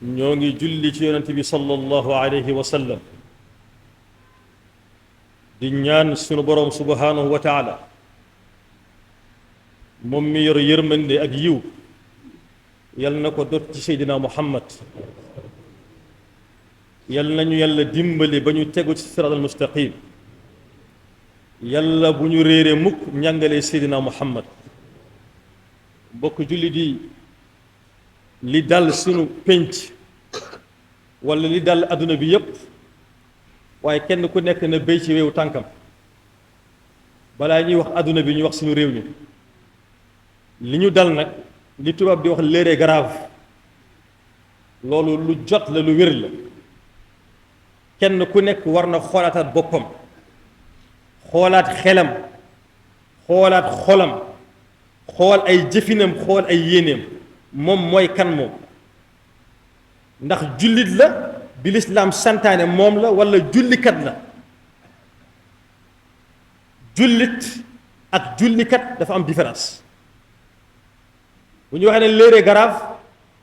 ñoo ngi julli ci yonent bi sallallahu alayhi wa sallam di ñaan sunu boroom subhanahu wa taala moom mi yor yërmande ak yiw yal na ko dot ci seydina muhammad yal nañu yàlla dimbali ba ñu tegu ci siraatal mustaqim yàlla bu ñu réere mukk njàngalee seydina muhammad mbokk julli di li dal sunu pénc walla li dal adduna bi yépp waaye kenn ku nekk na béy ci réew tànkam balaa ñuy wax adduna bi ñu wax suñu réew ñi li ñu dal nag li tubaab di wax l'heure est grave loolu lu jot la lu wér la kenn ku nekk war na xoolaataat boppam xoolaat xelam xoolaat xolam xool ay jëfinam xool ay yéeneem moom mooy kan moom ndax jullit la bi lislaam santaane moom la walla jullikat la jullit ak jullikat dafa am différence bu ñu waxee ne l'heure est grave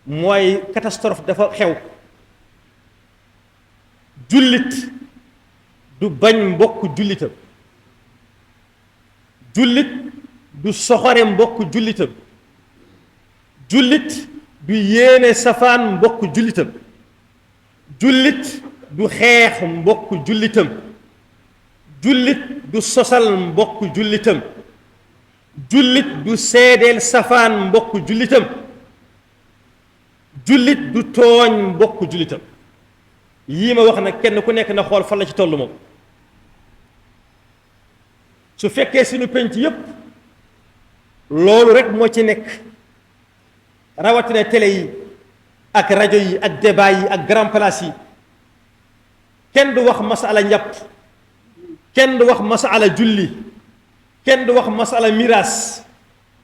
mooy catastrophe dafa xew jullit du bañ mbokk jullitam jullit du soxore mbokk jullitam jullit du yéene safaan mbokk jullitam jullit du xeex mbokk jullitam jullit du sosal mbokk jullitam jullit du seedeel safaan mbokk jullitam jullit du tooñ mbokk jullitam yii ma wax nag kenn ku nekk na xool fan la ci tollu moom su fekkee suñu penc yépp loolu rek moo ci nekk rawatina télé yi ak rajo yi ak débat yi ak grand place yi kenn du wax masala njàpp kenn du wax masala julli kenn du wax masala miraas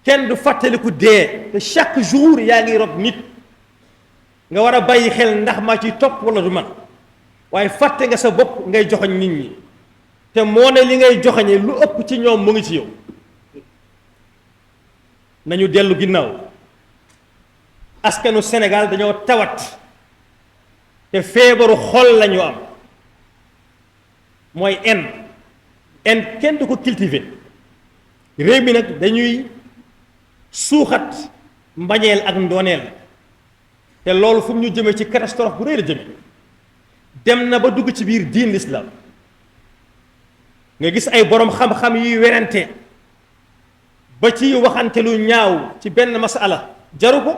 kenn du fàttaliku dee te chaque jour yaa ngi rob nit nga war a bàyyi xel ndax maa ciy topp wala du man waaye fàtte nga sa bopp ngay joxoñ nit ñi te moo ne li ngay joxoñe lu ëpp ci ñoom mu ngi ci yow nañu dellu ginnaaw askanu Sénégal dañoo tawat te feebaru xol lañu am mooy en kenn du ko cultiver réew mi nag dañuy suuxat mbañeel ak ndooneel te loolu fu mu ñu jëmee ci catastrophe bu rëy la jëme dem na ba dugg ci biir diin l'islam nga gis ay boroom xam-xam yuy werante ba ci waxante lu ñaaw ci benn masala jaru ko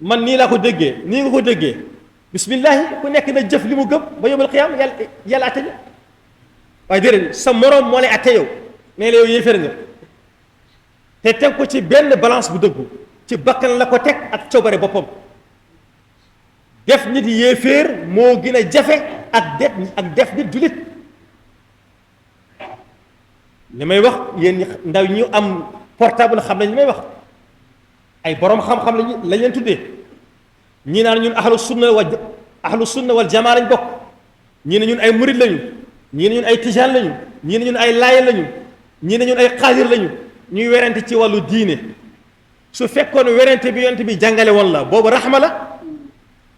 man nii laa ko déggee nii nga ko déggee bismillahi ku nekk na jëf li mu gëm ba yóbbal xiyaam yàlla atte la waaye déedéet sa moroom moo lay atte yow nee la yow yéeféer nga te teg ko ci benn balance bu dëggu ci bakkan la ko teg ak coobare boppam def nit yéeféer moo gën a jafe ak def nit jullit li may wax yéen ndaw ñu am portable xam nañ li may wax ay boroom xam-xam lañ leen tuddee ñii naan ñun ahlu sunna wal jamaa lañ bokk ñii ne ñun ay murid lañu ñii ne ñun ay tijaan lañu ñii ne ñun ay laayeen lañu ñii ne ñun ay xaadir lañu ñuy werante ci wàllu diine su fekkoon werante bi yonent bi jàngale woon la boobu raxma la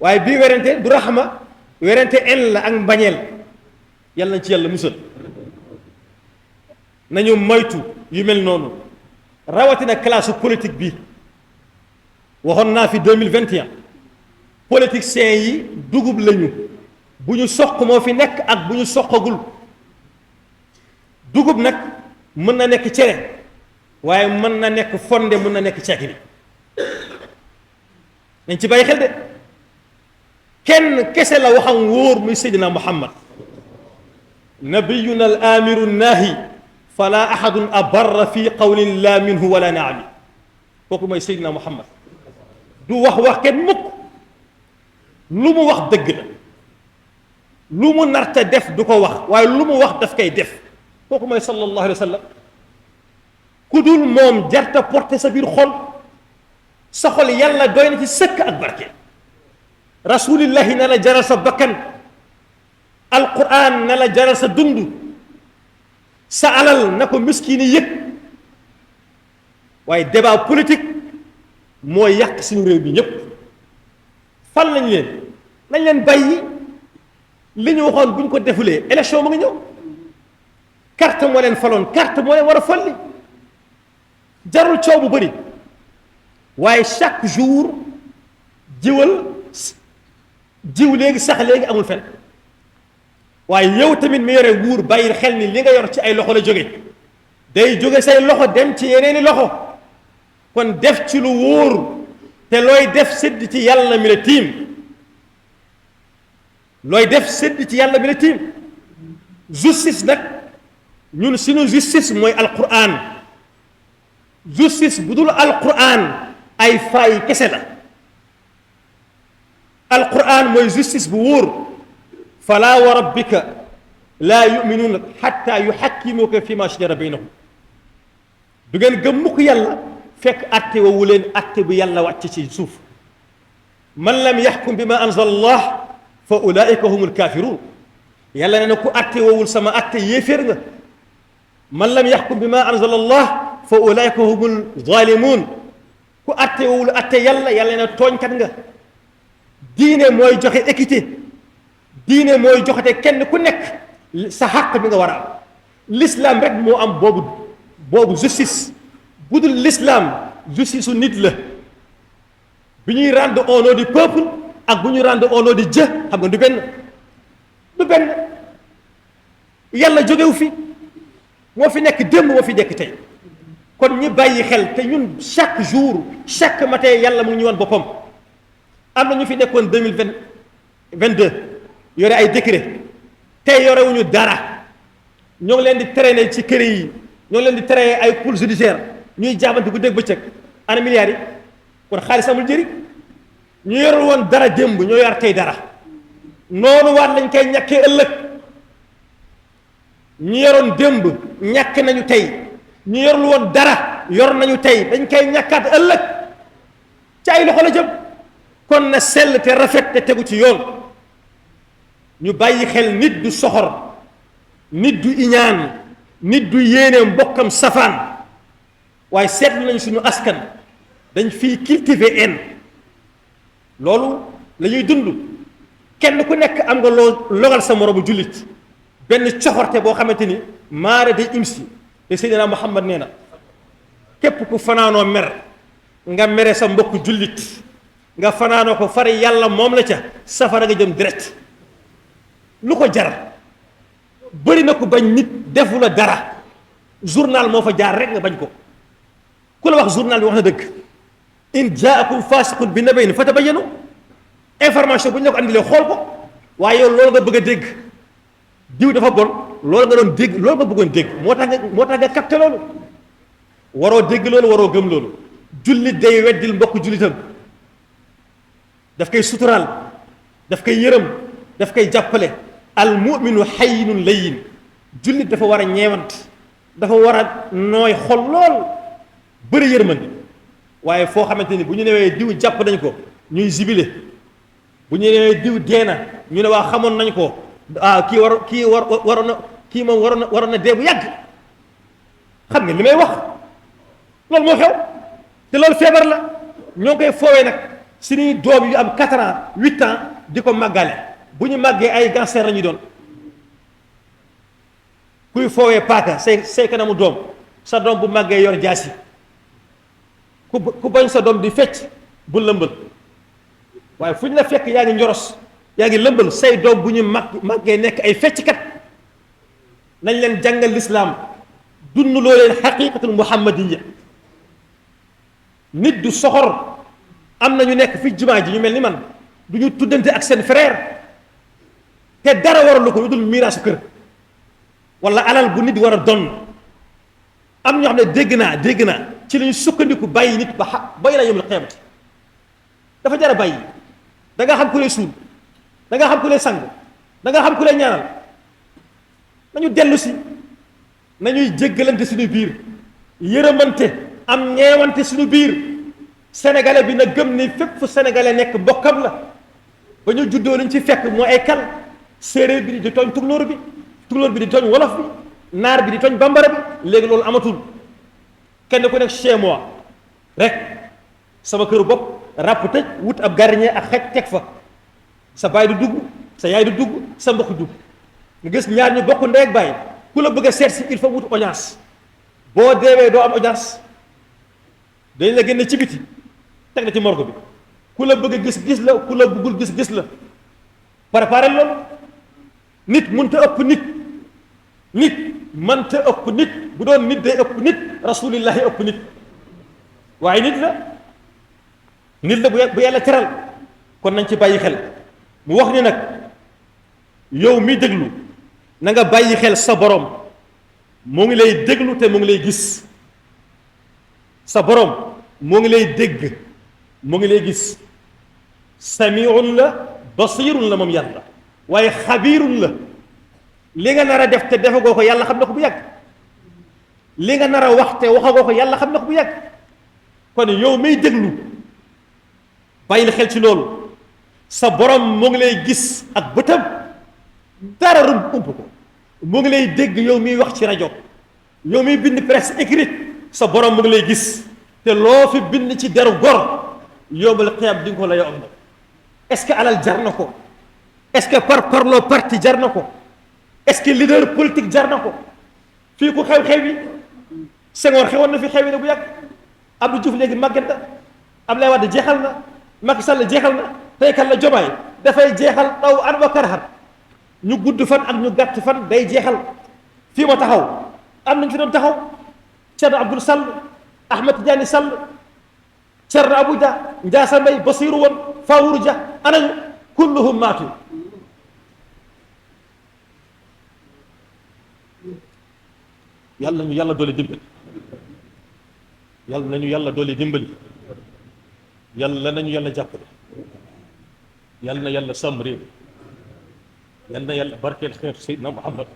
waaye bii werante du raxma werante en la ak mbañeel yàlla nañ ci yàlla musal nañu moytu yu mel noonu rawatina classe politique bi waxoon naa fi 2021 politiciens yi dugub lañu bu ñu soq moo fi nekk ak bu ñu soqagul dugub nag mën na nekk cere waaye mën na nekk fonde mën na nekk ceek bi nañ ci bàyyi xel de kenn kese la waxam wóor muy seydina muhammad nabiyuna al amiru naahi fala ahadun abarra fi qawlin la minhu wala naami kooku mooy seydina muhammad du wax kenn mukk lu mu wax dëgg la lu mu narta def du ko wax waaye lu mu wax daf koy def kooku mooy sallallahu alayhi wa sallam ku dul moom jarta porté sa biir xol sa xol yàlla doy na ci sëkk ak barke rasulillahi na la jaral sa bakkan alquran na la jaral sa dund sa alal na ko miskin yi yëg waaye débat politique mooy yàq suñu réew bi ñépp fal nañ leen nañ leen bàyyi li ñu waxoon bu ñu ko defulee élection mu ngi ñëw carte moo leen faloon carte moo leen war a folli jarul coow bu bëri waaye chaque jour jiw léegi sax léegi amul fen waaye yow tamit mi yore wuur bàyyil xel ni li nga yor ci ay loxo la jóge day jóge say loxo dem ci yeneeni loxo kon def ci lu wóor te looy def sédd ci yàlla mi la tiim looy def sédd ci yàlla mi la tiim justice nag ñun suñu justice mooy alquran justice bu dul alquran ay faay kese la alquran mooy justice bu wóor fala wa rabbika laa yuminuuna xatta yuxakkimuka fi ma shajara baynahum du ngeen gëm mukk yàlla fekk atte wowu leen atte bu yàlla wàcc ci suuf man lam yaxkum bi ma anzala allah fa ulaika humul kaafiruun yàlla nee na ku atte wowul sama atte yéeféer nga man lam yaxkum bi ma anzala allah fa ulaika humul zalimuun ku atte wowul atte yàlla nee na tooñkat nga diine mooy joxe équité diine mooy joxete kenn ku nekk sa xàq bi nga war a am l'islam rek moo am boobu justice bu dul l'islam justice su nit la bi ñuy rendre au nom du peuple ak bu ñuy rendre au nom de Dieu xam nga du benn yàlla jógewu fi moo fi nekk démb moo fi nekk tey kon ñi bàyyi xel te ñun chaque jour chaque matin yàlla mu ngi ñu woon boppam am na ñu fi nekkoon 2022 yore ay décret tey yorewuñu dara ñoo ngi leen di traîner ci kër yi ñoo ngi leen di traîner ay pôle judiciaire ñuy jaabante bu dégg bëccëg ana milliards yi kon xaalis amul njëriñ ñu yorul woon dara démb ñoo yor tey dara noonu waat lañ koy ñàkkee ëllëg ñu yoroon démb ñàkk nañu tey ñu yorul woon dara yor nañu tey dañ koy ñàkkaat ëllëg ci ay loxo la jëm kon na sell te rafet te tegu ci yoon ñu bàyyi xel nit du soxor nit du iñaan nit du yéene mbokkam safaan waaye seetlu nañ suñu askan dañ fiy cultiver haine loolu la ñuy dund kenn ku nekk am nga loo logal sa moromu jullit benn coxorte boo xamante ni maara day imsi te Seydina Muhammad nee na képp ku fanaanoo mer nga mere sa mbokk jullit nga fanaanoo ko far yàlla moom la ca safara nga jëm direct lu ko jar bëri na ko bañ nit defu la dara journal moo fa jaar rek nga bañ ko ku la wax journal bi wax na dëgg in jaakum fasiqun bi nabayn fatabayyanu information bu ñu la ko andilee xool ko waaye yow loolu nga bëgg a dégg diw dafa bon loolu nga doon dégg loolu nga bëggoon dégg moo tax nga capté loolu waroo dégg loolu waroo gëm loolu jullit day weddil mbokk jullitam daf koy suturaal daf koy yërëm daf koy jàppale al muminu hayyinun layyin jullit dafa war a ñeewant dafa war a nooy xol lool bëri yërmande waaye foo xamante ni bu ñu newee diw jàpp nañ ko ñuy zibile bu ñu newee diw deena ñu ne waa xamoon nañ ko kii moom waroon na dee bu yàgg xam nga li may wax loolu moo xew te loolu feebar la ñoo ngi koy foowee nag suñuy doom yu am 4 ans 8 ans di ko màggale bu ñu màggee ay cancer la ñuy doon kuy foowee paaka say kanamu doom sa doom bu màggee yor jaasi ku bañ sa doom di fecc bu lëmbal waaye fu ñu la fekk yaa ngi njoros yaa ngi lëmbal say doom bu ñu màggee nekk ay fecckat nañ leen jàngal lislaam dund loo leen xaqiqatul muhammadiya nit du soxor am na ñu nekk fi jumaa ji ñu mel ni man du ñu tuddante ak seen frère te dara waralu ko lu dul miiraasu kër wala alal bu nit war a donn am ñoo xam ne dégg naa ci la ñu sukkandiku bàyyi nit ba ila yawmil qiyaamati dafa jar a bàyyi da nga xam ku lay suul da nga xam ku lay sang da nga xam ku lay ñaanal nañu dellu si nañuy jéggalante suñu biir yërëmante am ñeewante suñu biir sénégalais bi na gëm ni fépp fu sénégalais nekk mbokkam la ba ñu juddoo liñ ci fekk mooy ay kal séeréer bi di tooñ tukulóor bi di tooñ wolof bi naar bi di tooñ bambara bi léegi loolu amatul kenn ku nekk chez moi rek sama këru bopp ràpp tëj wut ab gardien ak xaj teg fa sa baay du dugg sa yaay du dugg sa mbokk dugg nga gis ñaar ñu bokk ndey ak baay ku la bëgg a seet si il faut wut audience boo deewee doo am audience dañ la génne ci biti teg na ci morgue bi ku la bëgg a gis la ku la bëggul gis la préparé loolu nit mënta ëpp nit mënta ëpp nit bu doon nit day ëpp nit rasulillahi ëpp nit waaye nit la bu yàlla teral kon nañ ci bàyyi xel mu wax ni nag yow mi déglu na nga bàyyi xel sa borom mu ngi lay déglu te mu ngi lay gis sa borom mu ngi lay dégg mu ngi lay gis samiun la basirun la moom yàlla waaye xabiirun la li nga nar a def te defagoo ko yàlla xam na ko bu yàgg li nga nar a wax te waxagoo ko yàlla xam na ko bu yàgg kon yow may déglu bàyyil xel ci loolu sa borom mu ngi lay gis ak bëtam dara ump ko mu ngi lay dégg yow miy wax ci rajo yow miy bind presse écrite sa borom mu ngi lay gis te loo fi bind ci deru gor yóbbal xiyam di nga ko la yow am na est-ce que alal jar na ko est-ce que parloo parti jar na ko est-ce que leader politique jar na ko fii ku xew-xew yi Senghor xewoon na fi xew yi ne bu yàgg Abdou Diouf léegi màgget na Abdoulaye Wade jeexal na Macky Sall jeexal na tey kan la Diomaye dafay jeexal taw an wa karhan ñu gudd fan ak ñu gàtt fan day jeexal fii ma taxaw am nañu fi doon taxaw Thierno Abdoul Sall Ahmed Tidiane Sall Thierno Abou Dia Ndiassa Mbaye Basirou Wane Fawuru Dia anañu kulluhum maatu yàlla nañu yàlla doole dimbali yàlla nañu yàlla doole dimbali yàlla nañu yàlla jàppale yàlla na yàlla sàmm réew yàlla na yàlla barkeel xeetu Seydina Muhammad